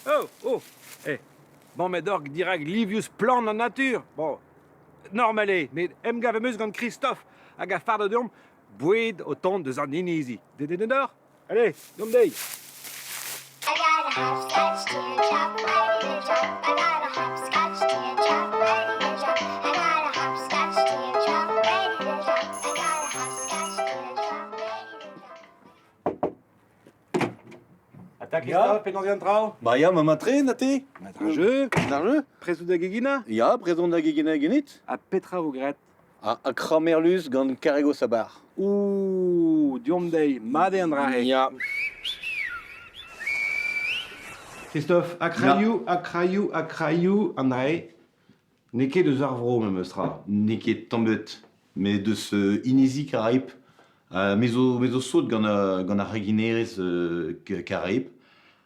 Oh, oh Eh, bon, met org dirak livioù splann an natur. Bon, normal eo, met emgav em eus gant Christophe hag a fardo deomp boued o tont deus an inizi. Dedennet oc'h? Allez, deomp dezhi! I got a hopscotch teardrop ready to jump. I got a hopscotch teardrop ready to jump. I got a hopscotch teardrop ready to jump. I got a hopscotch teardrop ready to jump. Ata Christophe, penaos eo an traoù? Ba ya, ma matre, na te? Mat ar jeu. Ar jeu? Prest out da geginañ? Ya, prest on da geginañ ganit. Ha petra vo graet? Ha, ha kramerlus gant Karego Sabar. Ouh, deomp dezhi, mat eo an dra-se. Ya. Christophe, akraioù, akraioù, akraioù, an dra-se, n'eo ket eus ar vro memes tra. N'eo ket tamm ebet, met deus Inizi Karaib. Me zo, me zo sot gant, gant ar reginerezh Karaib.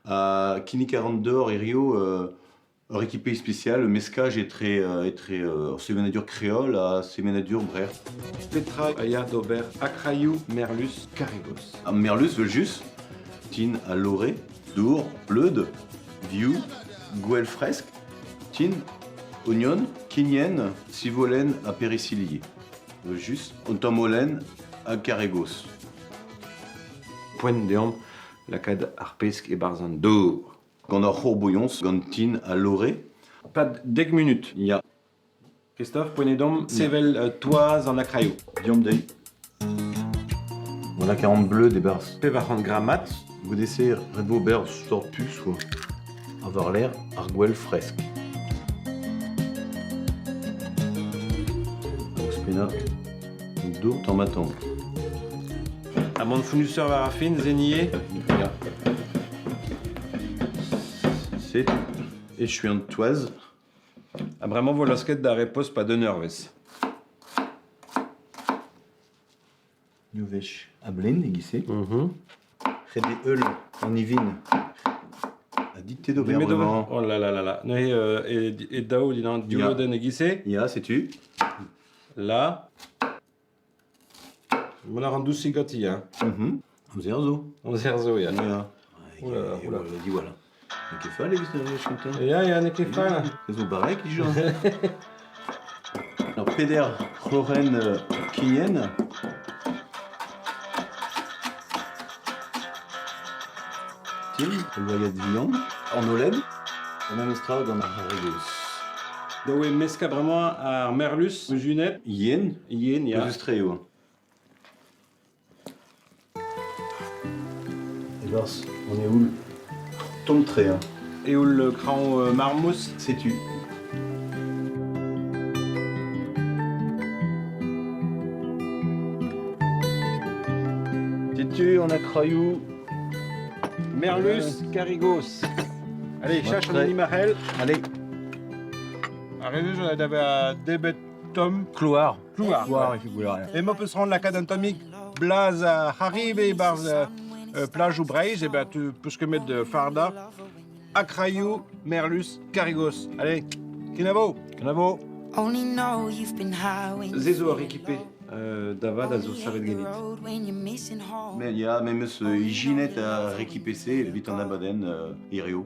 Ha kinnig a ran deoc'h hirio ur rekipe spesial, meskaj etre, etre ur sevenadur kreol ha sevenadur Brec'h. Petra a ya d'ober akraioù merlus Karigos? Ar merlus evel-just, tin ha lore, dour, bleud, vioù, gwell fresk, tin, ognon, kignen, sivolenn ha perisilh. Evel-just, un tamm holen ha karregos. Poent deomp lakaat ar pesk e-barzh an dour. Gant ur c'hourbouilhoñs, gant tin ha lore. Pad dek munut. Ya. Christophe, poent eo deomp sevel toaz an akraioù. Deomp dezhi. On a 40 bleud e-barzh. 400 grammat. Goude-se, ret vo ober sort pus, quoi. Ha war-lerc'h, ar gwell fresk. Ouzhpennañ dour tamm-ha-tamm. Amand fournisseur war ar fin, Zenier. Ya. C'est echuiñ an toaz. Ha bremañ vo laosket da repoz 'pad un eurvezh. Div wech a-blin e-giz-se. Ret eo heul an ivin. Ha dit-te d'ober bremañ. Oh là là là là. Neuze e, e daou din div lodenn e-giz-se. Ya, setu. Là. Mont a ran dousik ganti, hein. Amzer zo. Amzer zo, ya. Ya. Oula, oula. Diwall. N'eo ket fall evit ar wech kentañ. Ya, ya, n'eo ket fall. Ez zo barrek, dija. Ur peder c'hlorenn kignenn. Tin, ul loaiad vihan, an holen, ha memes tra gant ar c'harregos. Dav eo meskañ bremañ ar merlus bruzunet. Yen. Yen, ya. Pouezus-tre eo. E-barzh an eoul tomm-tre. Hein. Eoul kraoñ marmouz. Setu. Setu on a kraioù. Merlus Carigos. Allez, cherche un animal. Allez. Arrivé, j'en avais debet Tom. Clouard. Clouard. Clouard, ouais. Et moi, peut se rendre la cade un tomik blaz a arrive e-barzh plaj ou Breizh, e ben tu peus ket met farda Akraioù, Merlus, Karigos. Allez, kenavo. Kenavo. Se zo ur rekipe da vat a zo savet ganit. Mais ya, memes ijinet ar rekipe-se evit an abadenn hirio.